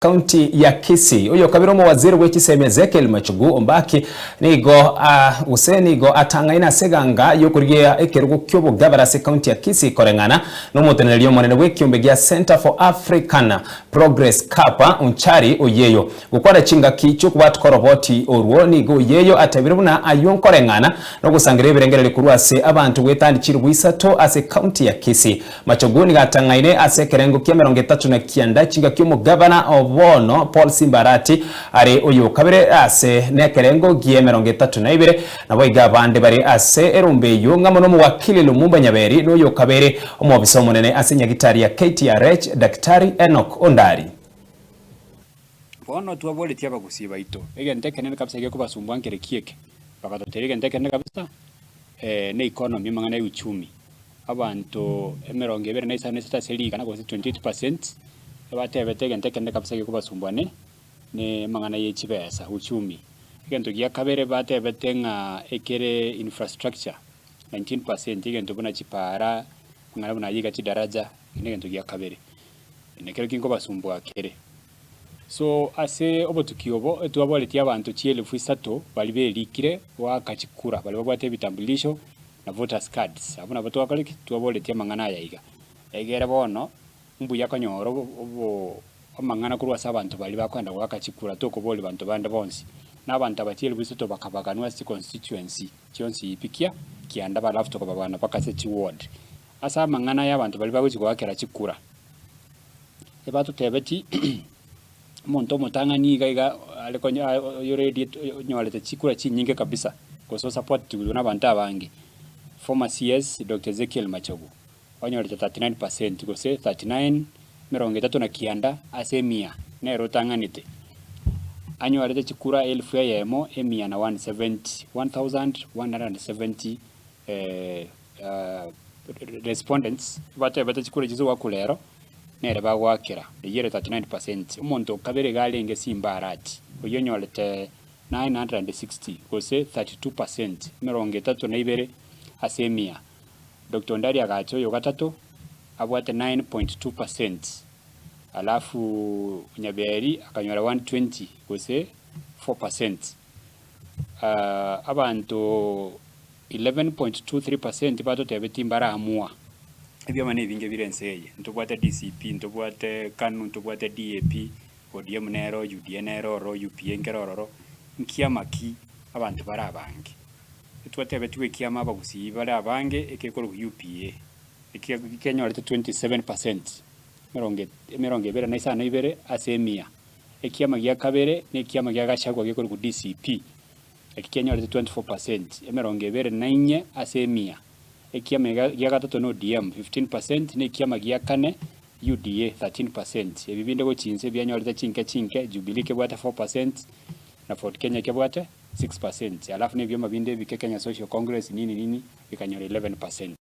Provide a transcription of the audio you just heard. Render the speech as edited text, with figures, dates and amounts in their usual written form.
County ya Kisii. Oyokabere omowaziri bwe chisemi Ezekiel Machogu Ombaki nigo gose nigo atang'aine ase eganga yokorigia ekerogo ki'obogabara ase county ya Kisii koreng'ana nomoteneneri omonene bw'ekiombe gia Centre for African Progress CAP Onchari Oyeyo. Gokwana chingaki chiokobwatwa koroboti orwo nigo Oyeyo atebire buna ayio nkoreng'ana nogosangereria ebirengererio korwa ase abanto goetania chilifu isato ase county ya Kisii. Machogu nigo atang'aine ase ekerengo ki'emerongo etato na kianda chingaki omogabana o bono Paul Simba Arati are oyokabere ase nekerengo gi'emerongo etato na ibere. Naboigo abande bare ase erombe eyio ng'amo nomowakili Lumumba Nyaberi na oyokabere omobisa omonene ase nyagitari ya KTRH Daktari Enock Ondari. Bono twaboretie abagusii baito egento ekenene kabisa gekobasumbua nkere ki eke? Bagatotebia egento ekenene kabisa ne economy amang'ana ya uchumi. Abanto emerongo ebere na isano na isato ase rigana gose 28%, ebatebete egento ekenene kabisa gekobasumbua ne ne amang'ana ye chibesa, uchumi. Egento gia kabere batebete ng'a ekere infrastructure, 19%, egento buna chipara, amang'ana buna ayio iga chidaraja, ekio negento gia kabere. Nekero ki nkobasumbua kere. So ase obotuki obo etwaboretie abanto chielfu isato baria berikire goaka chikura, baria babwate ebitambulisho na voters cards. Abwo nabo twakora ki? Twaboretie amang'ana aya iga. Egere bono mbuya konyora obo obo amang'ana korwa ase abanto baria bakoenda goaka chikura tokoboria banto bande bonsi. Na abanto aba chielfu isato bakabaganwa ase chiconstituency chionsi pi kia kianda alafu tokababagana mpaka ase chiward. Ase amang'ana aya abanto baria bagochia goakera chikura. Ebatotebeti omonto omotang'ani iga iga are konya oyorediete onyorete chikura chinyinge kabisa, gose osapotigwe na abanto abange, former CS Doctor Ezekiel Machogu, onyorete 39 percent gose 39 emerongo etato na kianda ase emia, nere otang'anete. Anyorete chikura elfu eyemo emia na 170, 1170 respondents batebete chikura echi chigoakwa rero, nere bagoakera, eyio ere 39 percent. Omonto o kabere iga arenge Simba Arati, oyio onyorete 960 gose 32 percent, emerongo etato na ibere ase emia. Doctor Ondari agacha oyo gatato, abwate 9.2 percent, alafu Nyaberi akanyora 120 gose 4 percent. Abanto 11.23 percent batotebetie mbaramua. Ebiama nebinge bire ense eye, ntobwate DCP, ntobwate Kanu, ntobwate DAP, ODM nero, UDA nero ororo, UPA nkere ororo, nkiama ki abanto bare abange? Etwatebetigwe ekiama abagusii bare abange ekekorokwa UPA, eki kenyorete 27 percent, emerongo emerongo ebere na isano na ibere ase emia. Ekiama gia kabere na ekiama gia Gachagua gekorokwa DCP, Eki kianyorete 24 percent, emerongo ebere na inye ase emia. Ekiama gia gatato n'ODM, 15 percent, na ekiama gia kane UDA, 13 percent. Ebi binde gochia inse bianyorete chinke chinke, Jubilee kebwate 4 percent, na Ford Kenya kebwate 6 percent. Alafu na ebioma binde ebike Kenya Social Congress nini nini bikanyora 11 percent.